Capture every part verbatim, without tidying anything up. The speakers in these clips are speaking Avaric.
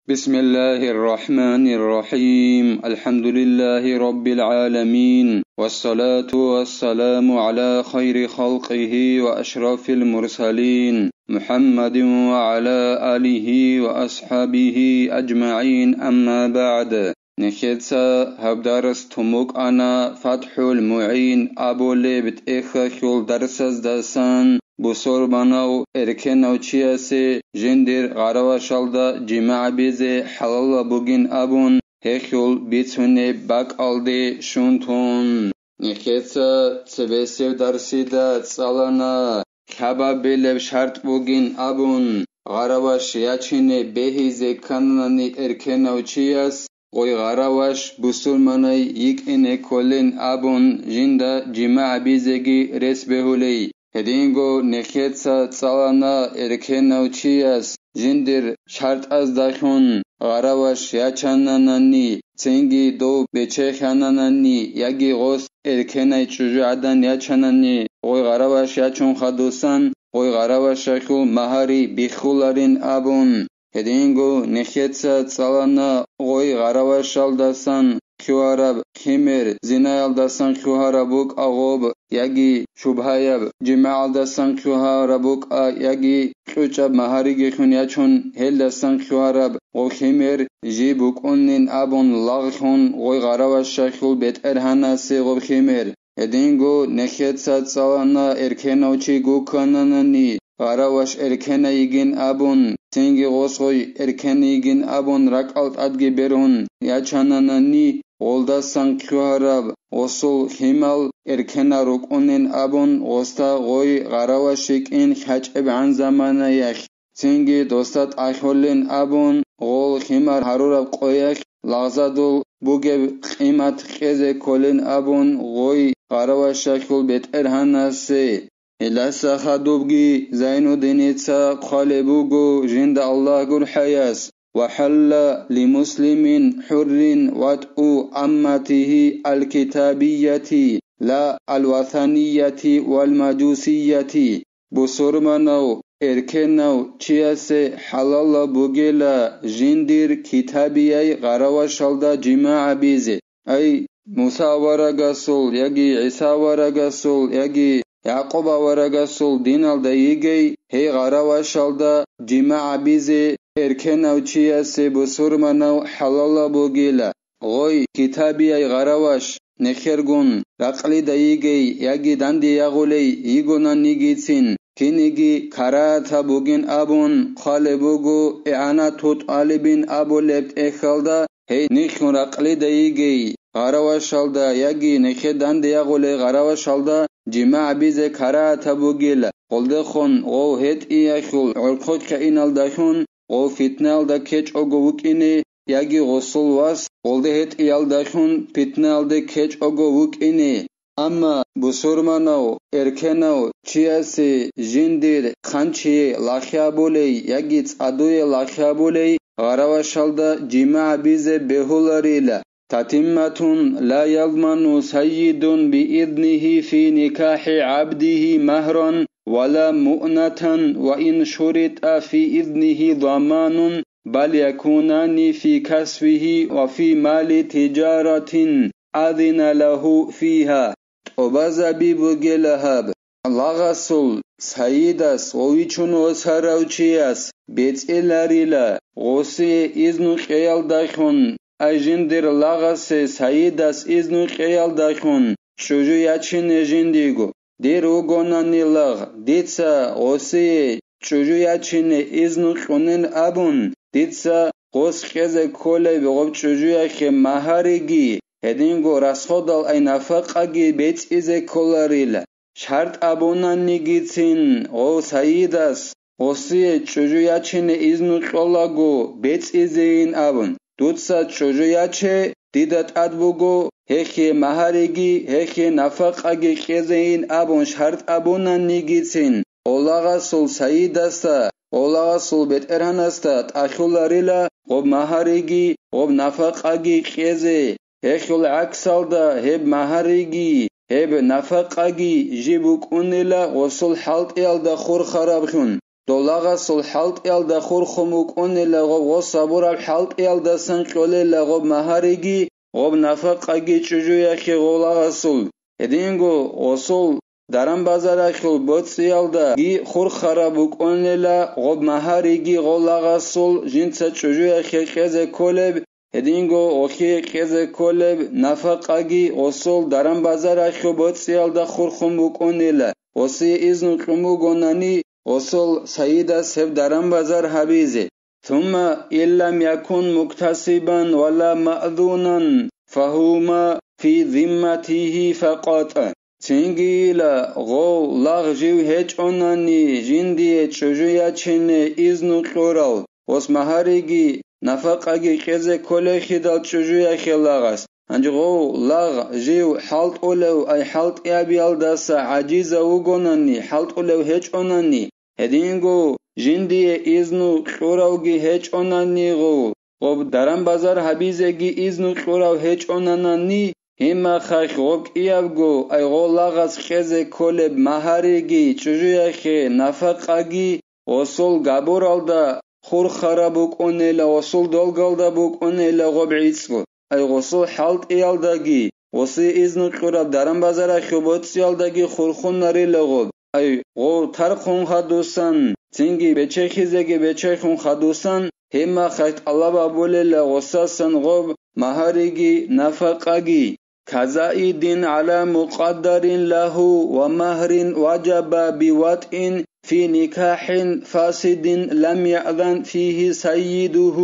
بسم الله الرحمن الرحيم. الحمد لله رب العالمين. والصلاة والسلام على خير خلقه وأشرف المرسلين محمد وعلى آله وأصحابه أجمعين. أما بعد. Нехеца гьаб дарс тун букӀана ФатхӀул МугӀин абулеб тӀехьалъул дарсаздасан, бусурманав эркенав чиясе жиндир гъаравашалда жимагӀ бизе хӀалалаб бугин абун, гьелъул бицунеб бакӀалде щун тун. Нехеца цебесеб дарсида цӀалана, лъабабилеб шартӀ бугин абун, гъараваш ячине бегьизе кканани эркенав чияс, гъой гъараваш бусурманай йикӀине кколин абун жинда жимагӀ бизеги рес бегьулей. Гьединго нехеца цӀалана эркенав чияс жиндир шартӀаздалъун гъараваш ячананани, цинги дов бечейхананани яги гъос эркенай чӀужугӀадан ячанани, гъой гъараваш ячун хадусан, гъой гъаравашалъул магьари биххуларин абун. Гьединго нехеца цӀалана гъой гъаравашалдасан лъугьараб химер, зинаялдасан лъугьараб букӀа гъоб, яги шубгьаяб жимагӀалдасан лъугьараб букӀа, яги кьучӀаб магьаригелъун ячун, гьелдасан лъугьараб гъоб химер жиб букӀунин абун лагълъун гъой гъаравашалъул бетӀергьанасе гъоб химер. Гьединго нехеца цӀалана эркенав чи гуккананани, гъараваш эркенай йигин абун, цинги гъос гъой эркенай йигин абун ракӀал тӀадги бергьун ячананани, гъолдасан лъугьараб гъосул химал эркенал рукӀунин абун, гъосда гъой гъараваш йикӀин хьачӀебгӀан заманаялъ, цинги досда тӀалъулин абун, гъол химар гьарураб къоялъ лагъзадул бугеб къимат кьезе кколин абун гъой гъаравашалъул бетӀергьанасе. Гьелдаса хадубги Зайнуддиница хъвалеб буго жинда Аллагь гурхӀаяс: «وحل لمسلم حر وطء عمته الكتابية لا الوثنية والمجوسية». Бусурманав эркенав чиясе хӀалалаб бугела жиндир китабияй гъаравашалда жимагӀ бизе. Ай, Муса аварагасул яги ГӀиса аварагасул яги Якъуб аварагасул диналда йигей, гьей гъаравашалда жимагӀ бизе эркенав чиясе бусурманав хӀалалаб бугела. Гъой китабияй гъараваш нехергун ракълида йигей яги данде ягъулей йигонанигицин, киниги карагьатаб бугин абун хъвалеб буго ИгӀанату тӀалибин абулеб тӀехьалда, гьей нехун ракълида йигей гъаравашалда яги нехе данде ягъулей гъаравашалда жимагӀ бизе карагьатаб бугила, гъолдехун гъов гьетӀиялъул гӀорхъохъе иналдалъун гъов питнаялда ккечӀого вукӀине, яги гъосул вас гъолде гьетӀиялдалъун питнаялде ккечӀого вукӀине. Амма бусурманав эркенав чиясе жиндир хъанчие лагълъи абулей яги цӀадуе лагълъи абулей гъаравашалда жимагӀ бизе бегьуларила. تتمة لا يضمن سيد بإذنه في نكاح عبده مهرا ولا مؤنة وإن شرط في إذنه ضمان، بل يكونان في كسبه وفي مال تجارة أذن له فيها. ТӀубазаби бугела гьаб. Лагъасул сайидас ва вичун восарав чияс бецӀиларила гъосие изну кьеялдалъун, ай жиндир лагъасе сайидас изну кьеялдалъун чӀужу ячине жиндиего. Дир вугонани лагъ, дица гъосие чӀужу ячине изну кьунин абун, дица гъос кьезе кколеб гъоб чӀужуялъе магьариги, гьединго расходал ай нафакъаги бецӀизе кколарила. ШартӀ абунанигицин гъов сайидас гъосие чӀужу ячине изну кьолаго бецӀизейин абун, дуца чӀужу яче, дида тӀад буго гьехие магьариги, гьехие нафакъаги кьезейин абун шартӀ абунанигицин, гъолагъасул сайидасда, гъолагъасул бетӀергьанасда тӀалъуларила гъоб магьариги, гъоб нафакъаги кьезе. Гьелъул гӀаксалда гьеб магьариги, гьеб нафакъаги жиб букӀунила гъосул хӀалтӀиялда хурхараблъун. дов лагъасул хӀалтӀиялда хурхун букӀунила, гъоб гъос гьабураб хӀалтӀиялдасан кьолила гъоб магьариги, гъоб нафакъаги чӀужуяхъе гъов лагъасул. Гьединго гъосул даран-базаралъул боцӀиялдаги хурхараб букӀунила гъоб магьариги гъов лагъасул жинца чӀужуяхъе кьезе кколеб, гьединго гъолъие кьезе кколеб нафакъаги гъосул даран-базаралъул боцӀиялда хурхун букӀунила, гъосие изну кьун бугонани, гъосул сайидас гьеб даран-базар гьабизе. ثم إن لم يكن مكتسبا ولا مأذونا فهما في ذمته فقط. Цинги ила, гъов лагъ жив гьечӀонани жиндие чӀужу ячине изну кьурав, гъос магьариги нафакъаги кьезе кколехидал чӀужуяхъе лагъас. Гьанже гъов лагъ жив хӀалтӀулев, ай хӀалтӀиябиялдаса гӀажизав вугонани, хӀалтӀулев гьечӀонани, гьединго жиндие изну кьуравги гьечӀонани гъов, гъоб даран-базар гьабизеги изну кьурав гьечӀонанани, гьимахъалъ гъоб кӀиябго, ай гъов лагъас кьезе кколеб магьариги чӀужуяхъе нафакъаги гъосул габуралда хурхараб букӀунела, гъосул долгалда букӀунела гъоб гӀицӀго. Ай гъосул хӀалтӀиялдаги, гъосие изну кьураб даран-базаралъул боцӀиялдаги хурхунарила гъоб. Ай гъов тархъун хадусан, цинги бечехизеги бечехун хадусан, гьебмахалъ тӀалаб гьабулела гъосасан гъоб магьариги нафакъаги. كزائد على مقدر له ومهر وجب بوطء في نكاح فاسد لم يأذن فيه سيده.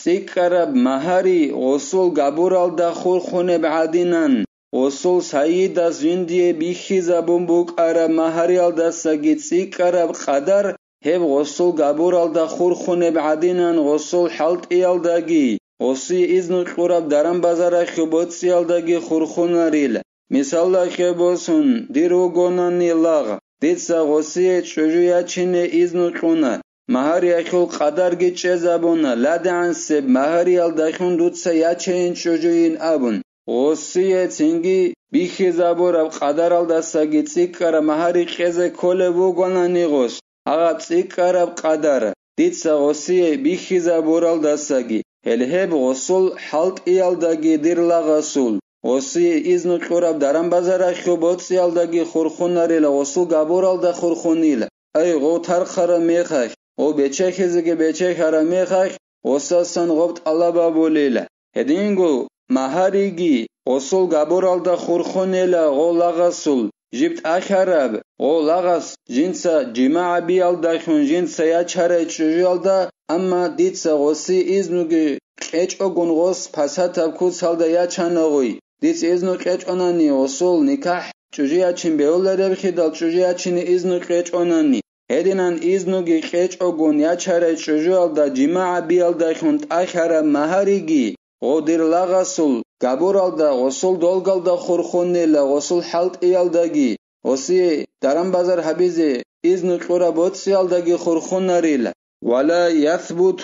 ЦӀикӀкӀараб магьари гъосул габуралда хурхунеб гӀадинан, гъосул сайидас жиндие бихьизабун букӀараб магьариялдасаги цӀикӀкӀараб къадар гьеб гъосул габуралда хурхунеб гӀадинан гъосул хӀалтӀиялдаги, гъосие изну кьураб даран-базаралъул боцӀиялдаги хурхунарил. Мисалда хебосун, дир вугонани лагъ, дица гъосие чӀужу ячине изну кьуна, магьариялъул къадарги чӀезабуна, ладегӀансеб магьариялдалъун дуца ячейин чӀужуйин абун. Гъосие цинги бихьизабураб къадаралдасаги цӀикӀкӀараб магьари кьезе кколеб бугонани гъос, гьаб цӀикӀкӀараб къадар дица гъосие бихьизабуралдасаги, гьел гьеб гъосул хӀалтӀиялдаги дир лагъасул, гъосие изну кьураб даран-базаралъул боцӀиялдаги хурхунарила, гъосул габуралда хурхунила. Ай, гъов тархъараб мехалъ, гъов бечехизеги бечехараб мехалъ, гъосасан гъоб тӀалаб гьабулила. Гьединго магьариги гъосул габуралда хурхунела гъов лагъасул, жиб тӀахьараб гъов лагъас жинца жимагӀ гьабиялдалъун жинца ячарай чӀужуялда, амма дица гъосие изнуги кьечӀогун гъос пасатаб куцалда ячана гъой. Дица изну кьечӀонани гъосул никахӀ чӀужу ячин бегьуларебхидал чӀужу ячине изну кьечӀонани. Гьединан изнуги кьечӀогун ячарай чӀужуялда жимагӀ гьабиялдалъун тӀахьараб магьариги, гъов дир лагъасул габуралда, гъосул долгалда хурхунела, гъосул хӀалтӀиялдаги, гъосие даран-базар гьабизе изну кьураб боцӀиялдаги хурхунарила. ولا يثبت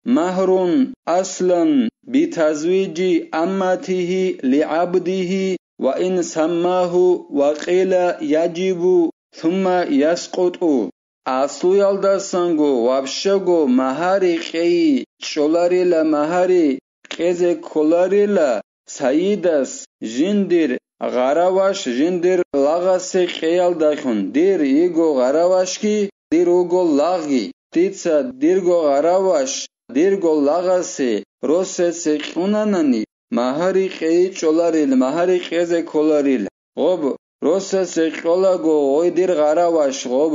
مهر أصلا بتزويج أمته لعبده وإن سماه وقيل يجب ثم يسقط. Аслуялдасанго вабщаго магьари кьейи чӀоларила, магьари кьезе кколарила, сайидас жиндир гъараваш жиндир лагъасе кьеялдалъун, дир йиго гъаравашги, дир вуго лагъги. Дица дирго гъараваш дирго лагъасе росасе кьунанани, магьари кьейи чӀоларил, магьари кьезе кколарил. Гъоб росасе кьолаго гъой дир гъараваш, гъоб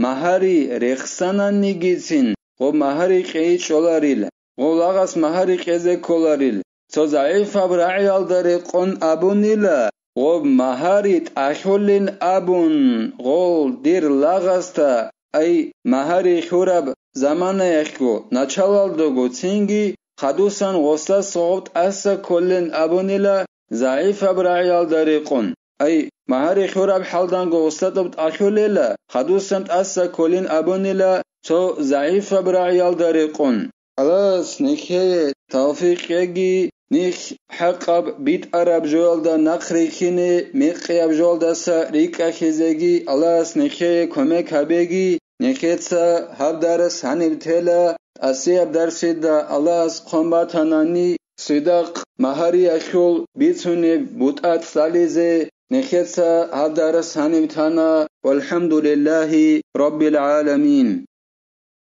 магьари рехсананигицин, гъоб магьари кьейи чӀоларил. Гъов лагъас магьари кьезе кколарил. Цо загӀипаб рагӀиялда рекъон абунила, гъоб магьари тӀахьулин абун, гъол дир лагъасда, ай, магьари хьураб заманаялъго, началалдаго цинги хадусан гъосас гъов тӀаса кколин абунила загӀипаб рагӀиялда рекъон. Ай, магьари хьураб хӀалданго гъосда тӀуб тӀахьулела, хадусан тӀаса кколин абунила цо загӀипаб рагӀиялда рекъон. Аллагьас нехее тавфикъ кьеги, нехь хӀакъаб битӀараб жоялда нахърихьине, мекъияб жоялдаса рикӀкӀахьизеги Аллагьас нехее кумек гьабеги, Нехеца гьаб дарас гьаниб тела, тӀасияб дарсида Аллагьас хъван батанани, цидахъ магьариялъул бицунеб бутӀа цӀализе. Нехеца гьаб дарас гьаниб тана. ВалхӀамдулиллагьи раббил гӀаламин.